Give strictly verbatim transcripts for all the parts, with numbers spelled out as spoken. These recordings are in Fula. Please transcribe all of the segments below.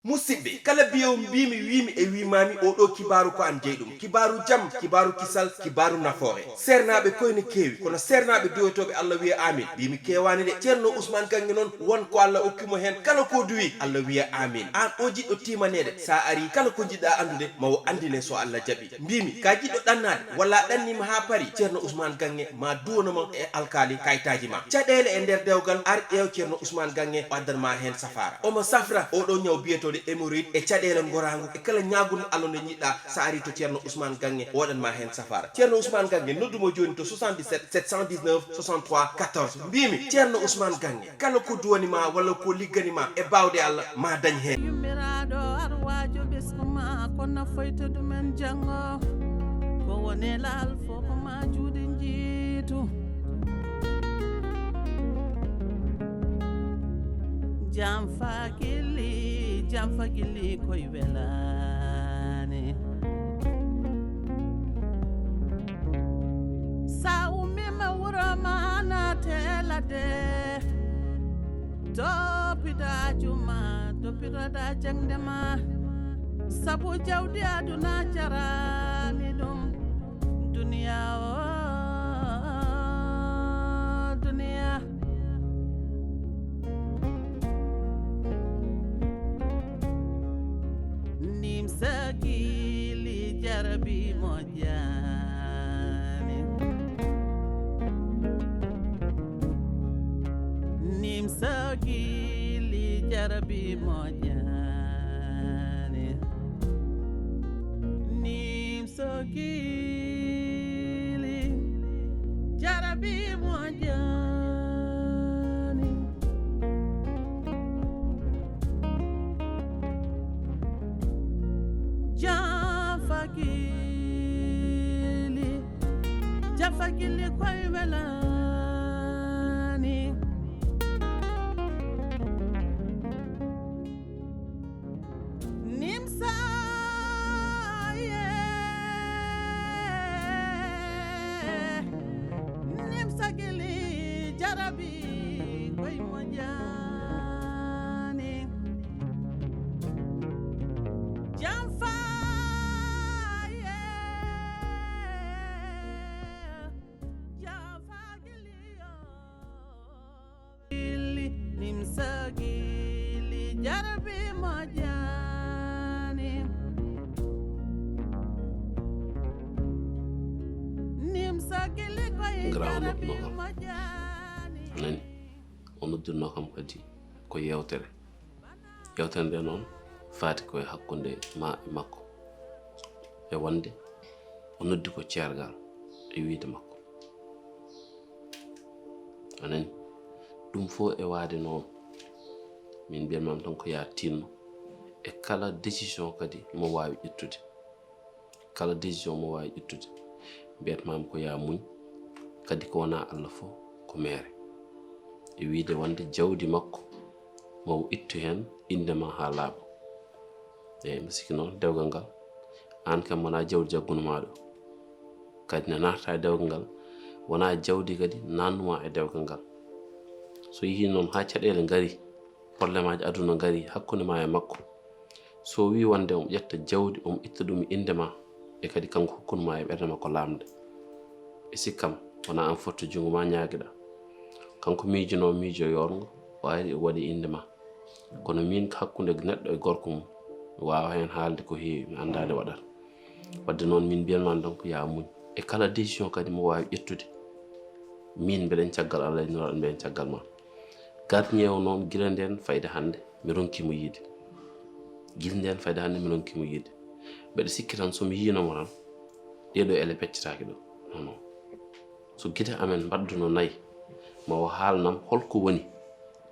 Musidɓe, kala biyewo mbiimi, wiimi e wiimaami, oo ɗoo kibaaru ko an jeyi ɗum. Kibaaru jam, kibaaru kisal, kibaaru nafoore. Seernaaɓe koy ne keewi, kono seernaaɓe duwotooɓe Allah wiya aamin. Mbiimi keewaani de. Ceerno Usmaan Gaŋŋe noon, won ko Allah okki mo heen, kala ko duwi, Allah wiya aamin. Aan oo jiɗɗo tiimaneede, so a arii, kala ko njiɗɗaa anndude, ma o anndine so Allah jaɓii. Mbiimi, ka jiɗɗo ɗannaade, walla a ɗanniima haa parii, Ceerno Usmaan Gaŋŋe ma duwano ma e alkaali kayitaaji ma. Caɗeele e nder dewgal, ar ƴeew Ceerno Usmaan Gaŋŋe, o addan ma heen safaara. Omo safra oo ɗoo ñaw biyetooɗo hémorroïde e caɗeele ngoraangu e kala ñaagul Allah nde njiɗɗaa, so a arii to Ceerno Usmaan Gaŋŋe, o waɗan ma heen safaara. Ceerno Usmaan Gaŋŋe, noddu mo jooni to soixante-dix-sept sept cent dix-neuf soixante-trois quatorze. Mbiimi, Ceerno Usmaan Gaŋŋe, kala ko duwani ma walla ko liggani ma e baawɗe Allah, ma dañ heen. Yummiraaɗo arwaajo ɓesngu ma, ko nafoyta ɗumen janngo. Ko woni laal fof ko ma juuɗe njiitu. Jam fakili, jam fakili koy welaani. Sa ummiima wuro ma naate ladde. Toppito aaju ma, toppitoɗa jaŋde ma. Sabu jawdi aduna jaraani ɗum. Duniya o, duniya. Nimsa gili jarabi moƴƴaani. Nimsa gili jarabi moƴƴaani. Nimsa gili jarabi moƴƴaani. Jafakili, jafakili koy welani. Nimsa, yeah. Nimsa gili jarabi koy moƴƴaani. Jam fa, yeah. Jam fa gili yo. Gili, nimsa gili jarabi moƴƴaani. Nimsa gili koy jarabi moƴƴaani. Nani, o noddirno kam kadi ko yeewtere. Yeewtere nde noon faati ko e hakkunde ma e makko. E wonde o noddi ko ceergal e wiyde makko. A nani? Ɗum fof e waade noon, min mbiyatmaami tan ko yaa tinno e kala décision kadi mo waawi ƴettude. Kala décision mo waawi ƴettude, mbiyatmaami ko yaa muñ, kadi ko wonaa Allah fof ko meere. E wiyde wonde jawdi makko, ma o ittu heen innde ma haa laaɓa. Eeyi, mbi sikki noon dewgal ngal, aan kam wonaa jawdi jaggunoo maa ɗo. Kadi ne naatata e dewgal ngal, wonaa jawdi kadi naatnoo maa e dewgal ngal. So yehii noon haa caɗeele ngarii, problemaaji aduna ngarii hakkunde maa e makko, so o wii wonde omo ƴetta jawdi, omo itta ɗum e innde maa, e kadi kanko hokkunoo maa e ɓernde makko laamnde, e sikkam, wonaa aan fotti junngo maa ñaagiɗaa. Kanko miijunoo miijo yoorngo, o ari o waɗi innde maa. Kono miin ko hakkunde neɗɗo e gorko mum, mi waawaa heen haalde ko heewi, mi anndaa nde waɗata. Wadde noon, min mbiyan maa donc, yaa muñ. E kala décision kadi mo waawi ƴettude, min mbeɗen caggal Allah e Nulaaɗo mbeɗen caggal maa. Gardien o noon, gila ndeen fayde hannde, mi ronkii mo yiide. Gila ndeen fayde hannde, mi ronkii mo yiide. Mbeɗa sikki tan, so mi yiino mo tan, ɗee ɗoo ele peccataake ɗo. Non, non. So gite amen mbaɗduno nayi, ma o haalnam hol ko woni.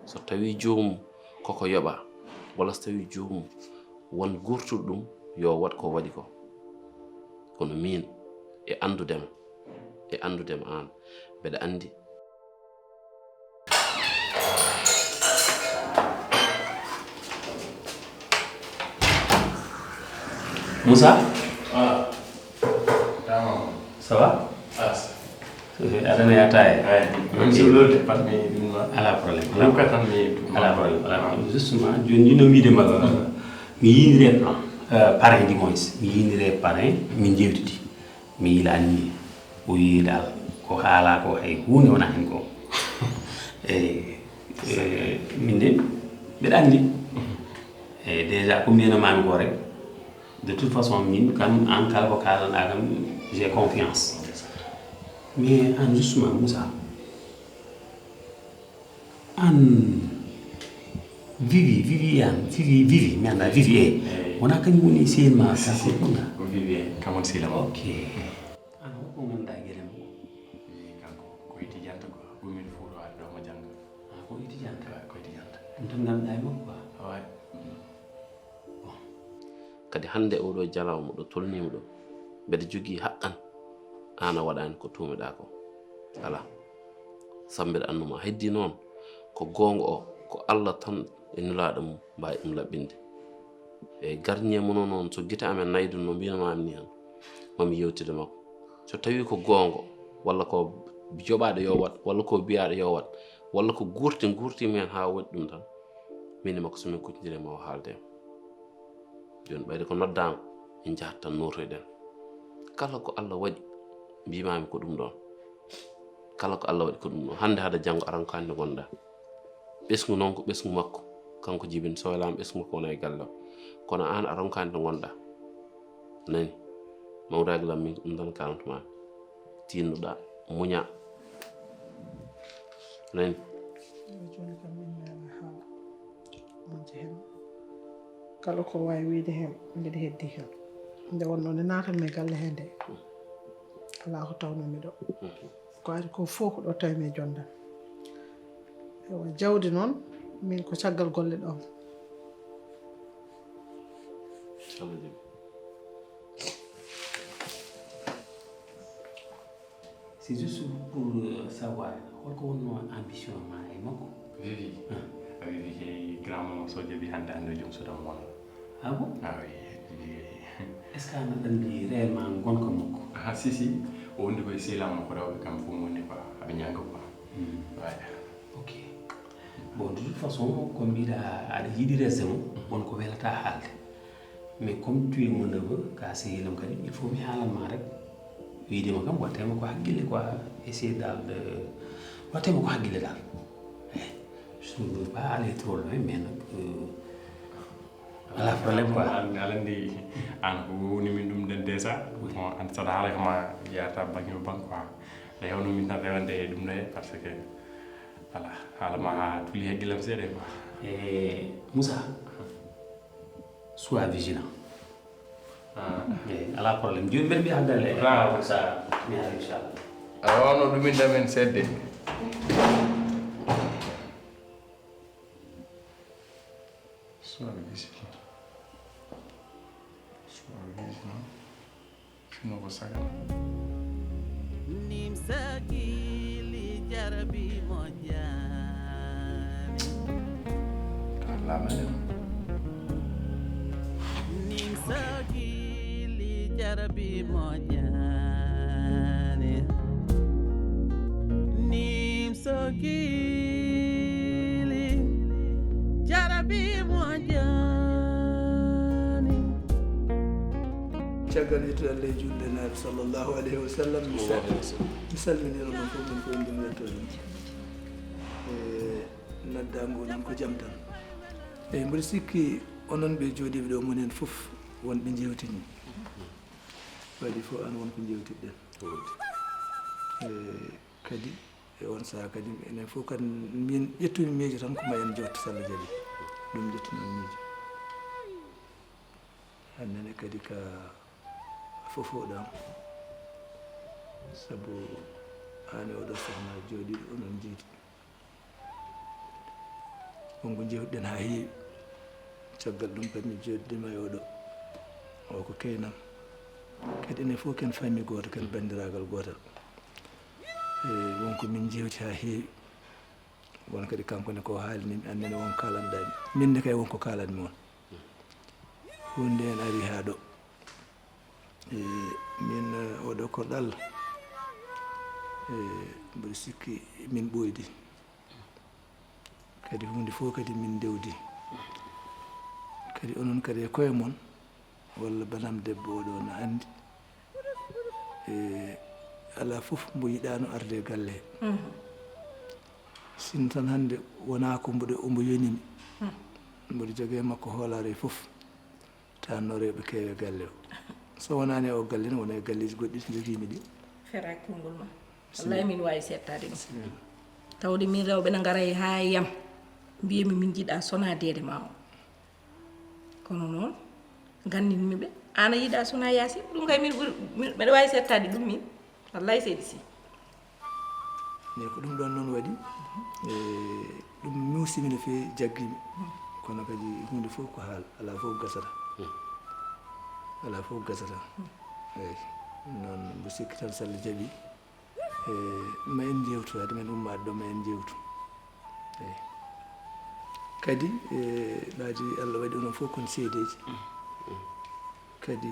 So tawii joomum koko yoɓaa, walla so tawii joomum won guurtuɗo ɗum, yo waɗ ko waɗi ko. Kono miin, e anndudema, e anndudema aan, mbeɗa anndi. Moussa? Ah. Tamam. Ça va? Ah, ça. Aɗa nani attaaya? Ay, même si lolde pat mi ɗum ma. Ala problème. Ɗum ka tan mi ɗum. Ala problème, ala problème. Justement, jooni njino wiide ma, mm, Mi yiyndiri e plan, eh, parrain du moins, mi yiyndiri e parrain, min njeewtidi. Mi yiilaani ni, o wiyi dal, ko haalaa ko hay huunde wonaa heen ko. Eh, eh, min de, mbeɗa anndi. Eh, déjà, ko mbiyano maami ko rek, de toute façon, min kam, aan kala ko kaalanɗaa kam, j'ai confiance. Mais aan, justement, Moussa, aan, Vivi, Viviane, Vivi, Vivi, mi anndaa, Vivi, eh. Eey. Wonaa kañum woni sehil ma, si, si, ko ɗum na? Ko Vivi, eey, kam woni sehil am. Ok. Aan, hol ko ngannduɗaa e geɗe makko? Eey, kanko ko étudiante quoi, ko min fuuɗo ari ɗo mo jannga. Ah, ko étudiante? Eey, ko étudiante. Ɗum tan ngannduɗaa e makko quoi? Eey. Bon. Kadi hannde oɗo jalaw mo ɗo tolniimo ɗo, mbeɗa jogii haqqan aan a waɗaani ko tuumiɗaa ko. Alaa. Sabu mbeɗa anndu ma. Heddii noon, ko goonga o, ko Allah tan e Nulaaɗo mum mbaawi ɗum laɓɓinde. E gardien mo noon, noon, so gite amen naydunoo, mbiyno maami ni han, mami yewtide makko. So tawii ko goonga, walla ko joɓaaɗo yo waɗ, walla ko biyaaɗo yo waɗ, walla ko guurti, guurtiimi heen haa waɗi ɗum tan, min e makko, so min kuccondirii, ma o haalde en. Jooni, ɓayde ko noddaango, en njahat tan nootoyɗen. Kala ko Allah waɗi, mbiimaami ko ɗum ɗoon. Kala ko Allah waɗi ko ɗum ɗoon. Hannde hade janngo a ronkaani nde ngonɗaa. Ɓesngu noon ko ɓesngu makko. Kanko jibini, so welaama ɓesngu makko wona e galle o. Kono aan a ronkaani nde ngonɗaa. Nani? Mawɗo e galle am, min ko ɗum tan kaalantu maa. Tiinno-ɗaa, muñaa. Nani? Yo jooni kam min mi alaa haala. Wonde heen, kala ko waawi wiyde heen, mbiɗa heddii heen. Nde wonnoo nde naatanmi e galle hee nde, alaa ko tawnoo mi ɗo. Ko ari ko fof ko ɗo tawmi e jonde am. Ewa, jawdi noon, min ko caggal golle ɗo. Allah jaɓi. C'est juste pour, euh, savoir, holko wonnoo ambition ma e makko? Vivi. Hum. A Vivi kay, grand maman so jaɓi hannde, hannde o joom suudu am wonno. Ah bon? Ah oui, Vivi kay. Est-ce que aɗa anndi réellement ngonka makko? Ah, si, si. O wondi koye sehil am makko rewɓe, kamɓe fof woni quoi, aɓe ñaanga quoi. Hmm. Ouais. Ok. Bon, de toute façon, ko mbiɗa, aɗa yiɗi resde mo, won ko welataa haalde. Mais comme tu es mon neveu, ka sehil am kadi, il faut mi haalan ma rek. Wiide ma kam, watte ma ko hakkille quoi. Essayer dal de, watte ma ko hakkille dal. Eh, je ne veux pas aller trop loin, mais nag, euh, alaa problème quoi. An, aɗa anndi, aan ko woni min ɗum ɗen déjà. Oui. Bon, aan saɗa haala kam a yaata bannge o bannge quoi. A hewno min tan rewande e ɗum ɗo, parce que, voilà, haala ma haa tuli hakkille am seeɗa quoi. Eh, Moussa. Sois vigilant. Ah. Eyi, alaa problème. Jooni mbeɗa mbiya hankadi le. Bravo. Sa mi ara, inchallah. Aɗa waawno ɗuminɗa men seeɗa de. Sois vigilant. Sois vigilant. Fino ko sagal. Nim sakili jarabi moƴƴaani. Ka laaɓa nden. Nim sakili jarabi moƴƴaani. Nim sakili jarabi moƴƴaani. Caggal yettude Allah e juulde Naaɓe sallallahu alayhi wa sallam, mi sa-, mi salminiima mon fof, min fof min mbeltaniima. E noddaango onon ko jam tan. Eyi, mboɗo sikki onon ɓe jooɗiiɓe ɗo, monen fof won ɓe njeewtini. Waɗi fof aan won ko njeewtiɗen. E kadi, e on sahaa kadi, enen fof kadi min ƴettumi miijo tan ko ma en jooɗo, so Allah jaɓi. Ɗum ƴettumi miijo. Hannde ne kadi ka fofoɗam. Sabu aan e oɗo sohna jooɗiiɗo onon njeewti. Won ko njeewtuɗen haa heewi. Caggal ɗum kadi mi jooɗiima e oɗo. O ko keynam. Kadi enen fof ken famille gooto, ken banndiraagal gootal. E won ko min njeewti haa heewi. Won kadi kanko ne ko haalni mi, aan ne won ko kaalanɗaa mi. Min ne kay won ko kaalanmi on. Huunde en ari haa ɗo. E min, eh, oɗo korɗo Allah. E mboɗo sikki min ɓooydi. Kadi huunde fof kadi min ndewdi. Kadi onon kadi e koye mon, walla banam debbo oɗo na anndi. E, alaa fof mbo yiɗaano arde e galle he. Sinno tan hannde wonaa ko mboɗo, ombo yonimi. Mboɗo jogii e makko hoolaare fof. Taanno rewɓe keewe galle o. So wonaani e o galle ne, wona e galleeji goɗɗi so jogiimi ɗi. Fera konngol ma. Wallaahi min waawi seettaade ɗum. Tawde min rewɓe ne ngara e haa e yam. Mbiyami min njiɗa sonadeede ma o. Kono noon, nganndinmi ɓe. Aan a yiɗa sona Yaasin? Ɗum kay min ɓuri, min, mbeɗa waawi seettaade ɗum min. Wallaahi seydi si. Ne ko ɗum ɗon noon waɗi. E, ɗum muusimi no feewi, jaggimi. Kono kadi huunde fof ko haal, alaa fof gasata. Alaa fof gasata. Eyi, noon mbo sikki tan so Allah jaɓi. E, ma en njeewtu, hade men ummaade ɗo, ma en njeewtu. Eyi. Kadi, e, ɗaadi Allah waɗi onon fof kon seedeeji. Kadi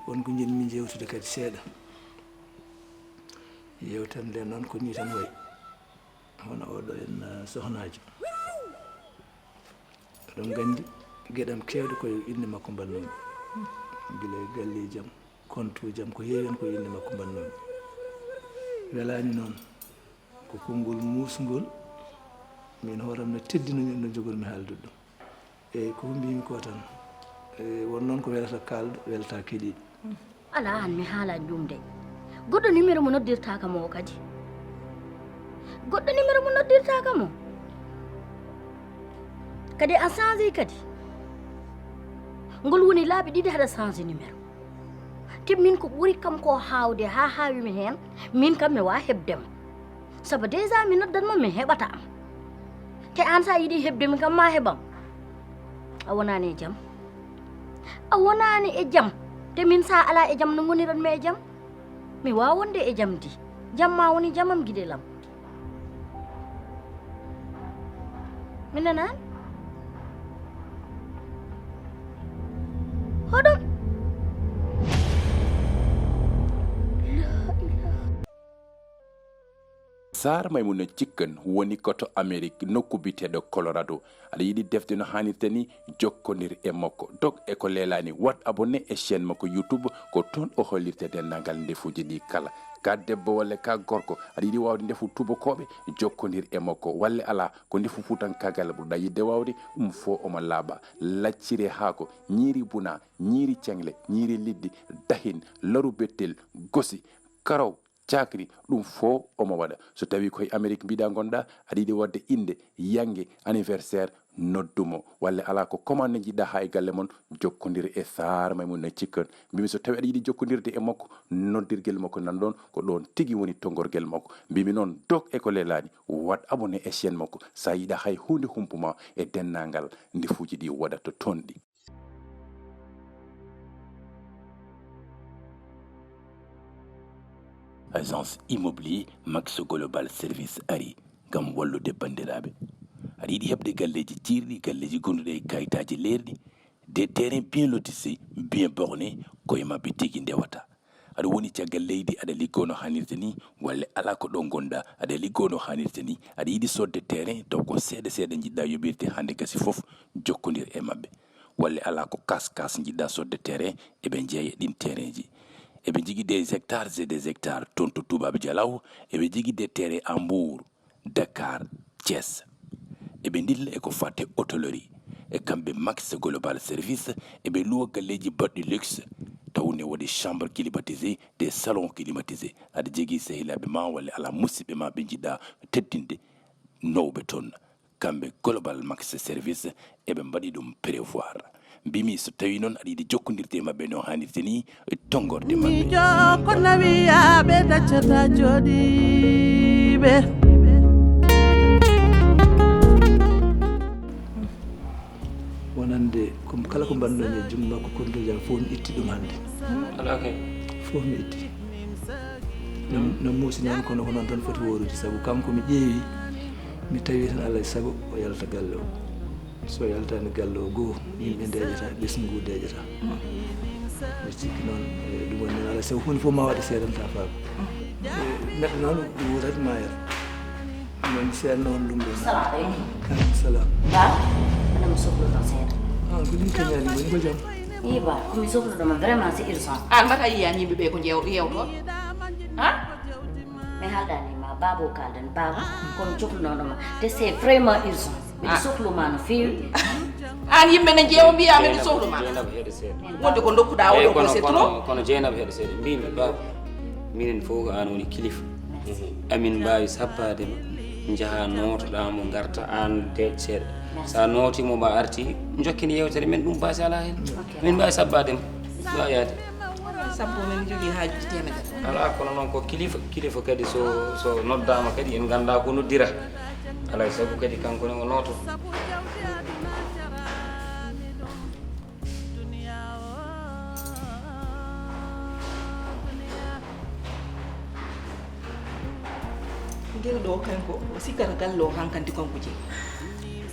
won ko njiɗmi njeewtude kadi seeɗa. Yeewtere nde noon ko nii tan wayi. Hono oɗo en, eh, sohnaajo. Oɗon nganndi geɗam keewɗe ko e innde makko mbannumi. Gila e galleeji am, kontuuji am, ko heewi heen ko e innde makko mbannumi. Welaani noon, ko konngol muusngol, min hooram no teddinumi no njogormi haaldude ɗum. Eyi, ko mbimi ko tan. Eyi, won noon ko welata kaalɗo, welata keɗiiɗo. Alaa, aan mi haalaani ɗum de. Goɗɗo numéro mo noddirtaaka mo o kadi. Goɗɗo numéro mo noddirtaaka mo. Kadi a changé kadi. Ngol woni laabi ɗiɗi haɗa changé numéro. Te min ko ɓuri kam ko haawde haa haawi mi heen, min kam mi waa heɓde mo. Sabu déjà mi noddat mo, mi heɓata am. Te aan sa yiɗi heɓde mi kam, ma heɓam. A wonaani e jam. A wonaani e jam. Te min sa alaa e jam, no ngoniran mi e jam? Mi waa wonde e jam di. Jam ma woni jamam, giɗel am. Mi nanaani. Hoɗum? La ilaha. Saar Maymuna Cikkan woni ko to Amerik, nokku biyeteeɗo Colorado. Aɗa yiɗi defde no haanirta ni? Jokkondir e makko. Dog e ko leelaani, waɗ abonné e chaîne makko YouTube. Ko toon o hollirta denndaangal ndefuuji ɗi kala. Ka debbo walla ka gorko, aɗa yiɗi waawde ndefu tuubakooɓe? Jokkondir e makko. Walla alaa, ko ndefu fuutankaagal ɓurɗa yiɗde waawde? Ɗum fof omo laaɓa. Lacciri e haako, ñiiri buna, ñiiri ceŋle, ñiiri liɗɗi, dahin, laru bettel, gosi, karaw, cakri, ɗum fof omo waɗa. So tawii ko e Amerik mbiɗa ngonɗa, aɗa yiɗi waɗde innde, yannge, anniversaire, noddu mo. Walla alaa, ko commande njiɗɗa haa e galle mon, jokkondir e Saar Maymuna Cikkan. Mbimi so tawii aɗa yiɗi jokkondirde e makko, noddirgel makko nan ɗoon, ko ɗoon tigi woni tonngorgel makko. Mbimi noon, dog e ko leelaani, waɗ abonné e chaîne makko. Sa yiɗa hay huunde humpu ma e denndaangal ndefuuji ɗi waɗata toon ɗi. Agence immobilier Max Global Service ari ngam wallude banndiraaɓe. Aɗa yiɗi heɓde galleeji ciirɗi, galleeji gonduɗi e kayitaaji leerɗi, des terrains bien lotissés, bien bornés, ko e maɓɓe tigi ndewata. Aɗa woni caggal leydi, aɗa liggoo no haanirta ni, walla alaa, ko ɗo ngonɗa, aɗa liggoo no haanirta ni, aɗa yiɗi soodde terrain, taw ko seeɗa seeɗa njiɗɗa yoɓirde, hannde gasi fof, jokkondir e maɓɓe. Walla alaa, ko kas kas njiɗɗa soodde terrain, eɓe njeeya ɗin terrainji. Eɓe njogii des hectares et des hectares toon to Toubab Dialaw, eɓe njogii des terrains à Mbour, Dakar, Thiès. Eɓe ndilla e ko faati e hôtellerie. E kamɓe Max Global Service, eɓe luwa galleeji baɗɗi luxe, taw ne waɗi chambre climatisée, des salons climatisés. Aɗa jogii sehilaaɓe ma walla alaa, musiɓɓe ma ɓe njiɗɗa teddinde, nawɓe toon. Kamɓe Global Max Service, eɓe mbaɗi ɗum prévoir. Mbimi so tawii noon aɗa yiɗi jokkondirde e maɓɓe no haanirta ni, tonngorde maɓɓe. Miijo ko nawi yaaɓe daccata jooɗiiɓe. Wonande ko kala ko mbannomi e junngo makko, kontuuji am fof mi itti ɗum hannde. Alaa kay. Fof mi itti. No, no muusi noon, kono ko noon tan foti woorude, sabu kanko mi ƴeewi, mi tawi tan alaa e sago o yalta galle o. So yaltaani galle o goo, yimɓe ndeeƴata, ɓesngu ngu deeƴata. Mbiɗa sikki noon, e, ɗum woni noon, alaa e sago huunde fof ma waɗa seedanta faaba. E, neɗɗo noon ɗum wuurata ma yalta. Min seedno on ɗum ɗo. Salamu aleykum. Aleykum salam. Ba, ana mo sohluno seeɗa. Ko ɗum keñaani woni ko jam. Ii ba, ko mi sohluɗo ma vraiment, c'est urgent. Aan mbata yiyan yimɓe ɓe ko jeew-, yewto? Ha? Mi haaldanima baaba o kaaldan, baaba, ko mi sohlunoɗo ma. Te c'est vraiment urgent. Miɗo sohlu ma no feewi. Aan yimɓe ne jeewa mbiya miɗo sohlu ma. Jeynaba heɗo seeɗa. Wonde ko dokkuɗa o ɗo ko c'est trop. Kono Jeynaba heɗo seeɗa. Mbimi baaba, minen fof ko aan woni kilifa. Amin mbaawi sappaade ma, njaha nootoɗaa mo, ngarta aan deeƴ seeɗa. Merci. So a nootii mo, ma arti, njokken yeewtere men, ɗum baasi alaa heen. Ok. Min mbaawi sabbaade mo. Ɗo a yaade. Sabbo men jogii haajuuji teemedere. Alaa, kono noon ko kilifa, kilifa kadi so, so noddaama kadi en nganndaa ko noddira. Alaa e sago kadi kanko ne o nooto. Ngel ɗo kanko, o sikkata galle o hankanti kanko jeyi.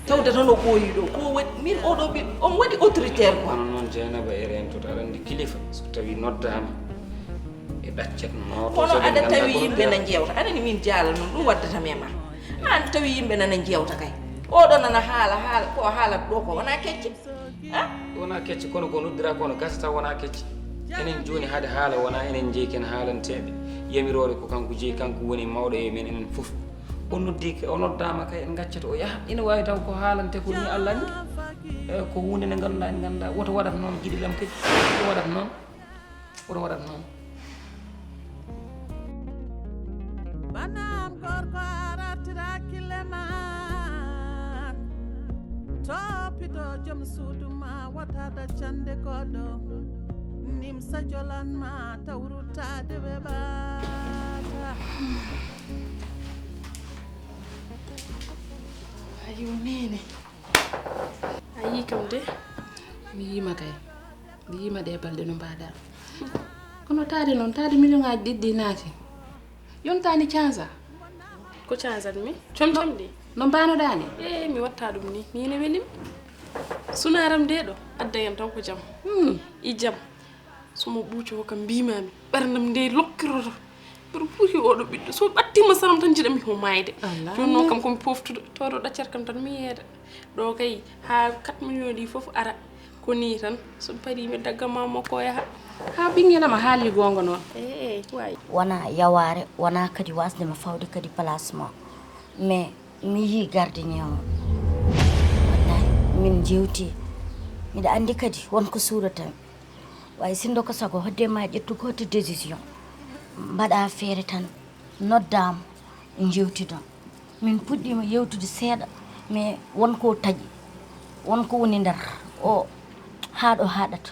Tawde tan o ɓooyi ɗo, ko waɗi, min oɗo ɓiɗɗo, omo waɗi autoritaire quoi. Kono noon Jeynaba e reentoto, aɗa anndi kilifa, so tawi noddaama, e ɗaccat nooto. Kono aɗa tawi yimɓe na njeewta, aɗa anndi min jaala noon, ɗum waddata mi e ma. Aan tawi yimɓe nana njeewta kay. Oɗo nana haala, haala, ko haalata ɗo ko wona kecce. Ah? Wona kecce, kono ko noddira kono gasa taw wona kecce. Enen jooni hade haala wona enen jeyi ken haalanteeɓe. Yamiroore ko kanko jeyi, kanko woni mawɗo e men enen fof. O noddi, o noddaama kay en gaccata o yaha. Ina waawi taw ko haalante ko ni Allah ni. Eh, ko huunde nde ngannduɗaa en nganndaa. Woto waɗat noon giɗi lam kadi. Woto waɗat noon. Woto waɗat noon. Banam gorko aratira kileman. Toppito joom suudu ma wata dañde goɗɗo. Nimsa jolan ma tawrutaade weɓata. Ayo nene. A yii kam de? Mi yiima kay. Mi yiima ɗe balɗe no mbaɗa. Kono taade noon, taade million ŋaaji ɗiɗi ɗi naati. Yontaani cansa. Ko cansat mi? Com com ɗi. No mbanoɗaa ni? E, mi watta ɗum ni. Ni ne welim. Sunaaram de ɗo. Adda yam tan ko jam. Hmm. I jam. So mo ɓuuco o kam mbiimaami. Ɓerndam nde lokkiroto. Mboɗo ɓuri oɗo ɓiɗɗo. So ɓattima saram tan jiɗami ko maayde. Allah. Jooni noon kam ko mi poftuɗo. Tawɗo ɗaccat kam tan mi yeeda. Ɗo kay, haa quatre millions ɗi fof ara. Ko ni tan, so mi parii mi dagga ma makko o yaha. Haa ɓinngel am a haali goonga noon. Eey, eey, waay. Wona yawaare, wona kadi wasde mo fawde kadi placement. Mais mi yii gardien o. Wallahi, min njeewti. Miɗa anndi kadi won ko suuɗata mi. Way sinndo ko sago, hoɗde ma ƴettu gooto décision. Mbaɗa feere tan, noddaa mo, njeewtidon. Min puɗɗiima yeewtude seeɗa, mais won ko taƴi, won ko woni nder o, haa ɗo haaɗata,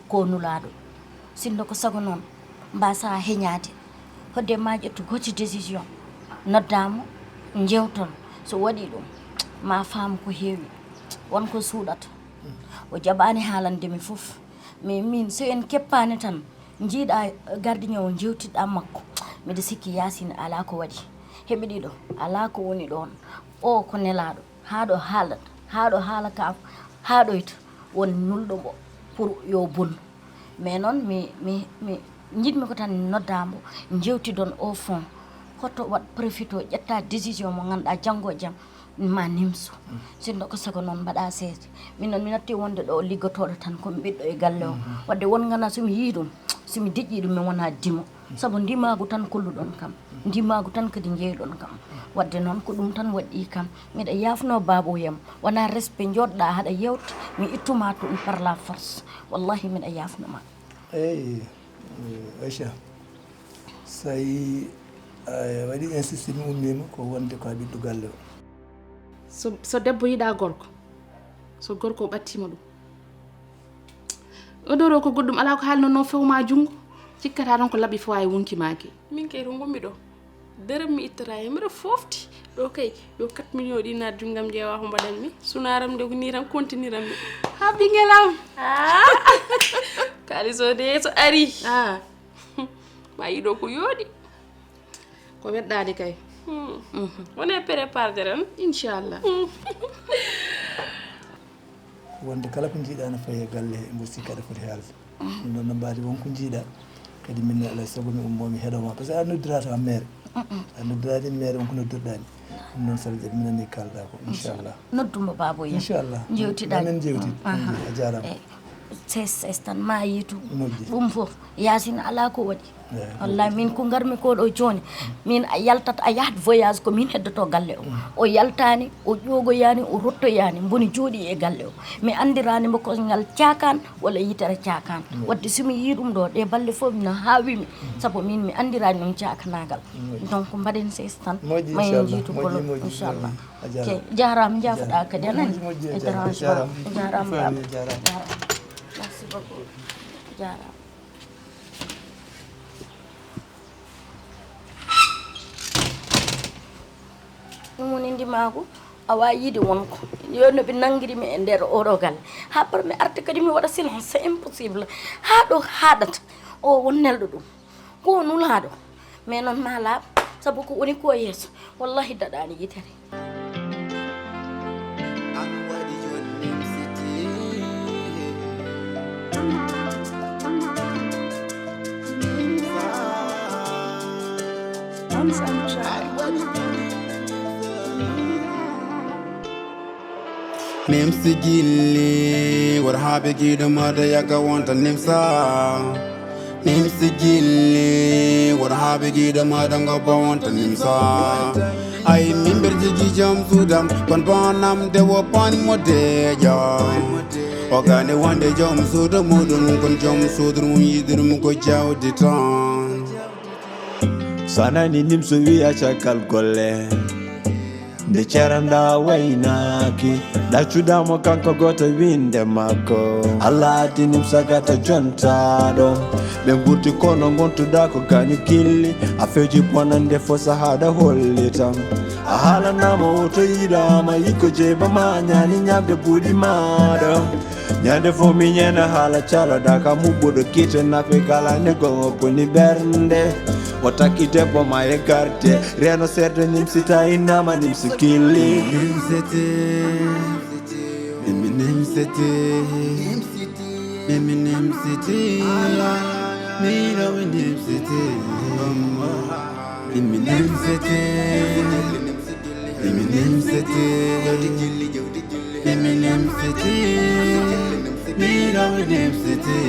ko nulaaɗo. Sinno ko sago noon, mbaasaa heñaade. Hoɗde ma ƴettu gooto décision, noddaa mo, njeewton. So waɗii ɗum, ma faam ko heewi, won ko suuɗata. O jaɓaani haalande mi fof. Mais min, so en keppaani tan, njiiɗa gardien o, njeewtiɗa makko, miɗa sikki Yaasin alaa ko waɗi. Heɓi ɗiɗo, alaa ko woni ɗoon. O ko nelaaɗo, haa ɗo haalata, haa ɗo haala ka, haa ɗoyta, won nulɗo mo pour yo bon. Mais noon, mi, mi, mi njiɗmi ko tan noddaa mo, njeewtidon au fond. Hoto waɗ profito, ƴetta décision mo ngannduɗaa janngo e jam ma nimsu. Sinno ko sago noon mbaɗa seeje. Min noon mi natti wonde ɗo liggotooɗo tan, ko mi ɓiɗɗo e galle o. Waɗde won ngana so mi yii ɗum, so mi deƴƴii ɗum, mi wona dimo. Sabu ndimaagu tan kolluɗon kam. Ndimaagu tan kadi njeeyɗon kam. Waɗde noon ko ɗum tan waɗɗii kam. Miɗa yaafno baaba o yam. Wona respect jooɗɗa haɗa yewta, mi ittuma toon par la force. Wallahi miɗa yaafno ma. Eey, Aïcha, so a waɗi insiste mi ummiima ko wonde ko a ɓiɗɗo galle o. So, so debbo yiɗa gorko, so gorko o ɓattima ɗum. O doro ko goɗɗum alaa ko haalno no fewma junngo, cikkata tan ko laɓi fo wawi wonki maaki. Min kay to ngonmi ɗo, dërëm mi ittata hen, mbiɗa fofti. Ɗo kay, yo quatre millions ɗi naat junngam ƴeewa ko mbaɗanmi. Sunaaram nde ko ni tan kontiniranmi. Ha ɓinngel am. Ah. Kaalis o de so ari. Ah. Ma yiɗo ko yooɗi. Ko weɗɗaade kay. Hmm. Mhm. Wone préparde tan. Inchallah. Hmm. Wonde kala ko njiiɗa no fayi e galle he, mboɗo sikki aɗa foti haalde. Ɗum ɗon no mbaadi won ko njiiɗa. Kadi min ne alay sago mi ummo mi heɗo ma, par ce que a noddira tan mere. A noddira ni mere on ko noddirɗani. Ɗum noon sara jaɓi minani kalɗa ko inchallah. Nodduma babo yam. Inchallah. Jewtiɗa. Amin jewti. A jarama. Ses ses tan ma yitu. Moƴƴi. Ɗum fof yasin ala ko waɗi. Wallahi min ko garmi ko ɗo joni, min a yaltat a yahat voyage ko min heddoto galle o. O yaltani, o ƴogoyani, o rottoyani, mboni jooɗi e galle o. Mi andirani mo ko ngal cakan walla yitere cakan. Wadde somi yi ɗum ɗo ɗe balle fof no hawimi. Saabu min mi andirani ɗum cakanagal. Donc mbaɗen ses tan. Moƴƴi, mayen inchallah. Jiitu bolo. Moƴƴi, moƴƴi, inchallah. Moƴƴi. A jarama. Ke jarama jafoɗa kadi anani. Moƴƴi, moƴƴi, a jarama. Jarama. Jarama baba. Jarama. Merci beaucoup. Jarama. Ɗum woni ndimagu. Awa yiide wonko yo no ɓe nanngiri mi e nder oɗo galle. Ha par mi arta kadi mi waɗa silence, c'est impossible. Ha ɗo haɗata o won nelɗo ɗum ko nulaɗo. Mais noon ma laaɓ, sabu ko woni ko yeeso wallahi daɗani yitere. Nimsi gilli wor habe giɗo mada yaga wonta nimsa. Nimsi gilli wor habe giɗo mada ngo ba wonta nimsa. Ay mimber jigi jam sudam kon banam de wo pan mo deja. O gane wonde jom suudu muɗum kon jom suudu mum yiɗirum ko jawdi tan. Sanani nimso wiya caggal golle. Nde ceranda waynaki ɗaccuɗamo kanko goto winde makko. Allah addi nimsa gata jontaɗo. Ɓe gurti kono gontuɗa ko gañu gilli. A feji bonande fo sahaɗa hollitam. A haalanama woto yiɗama yikko jeeba ma ñaani ñamde buuɗi maɗa. Ñande fof mi ñeena haala caloɗa ka muɓɓuɗo gite nafe kala ne gongo koni ɓernde. O takki debbo ma e garde reno seeɗa nimsi tawi nama nimsi gilli. Nimsete, mimi nimsete, mimi nimsete, mirawi nimsete, mimi nimsete, mimi nimsete. Eminem City. Mira with Nim City.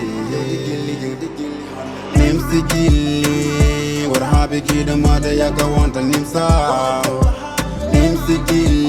Nim City. What happened to the mother? Yaka want a Nimsa. Nim City.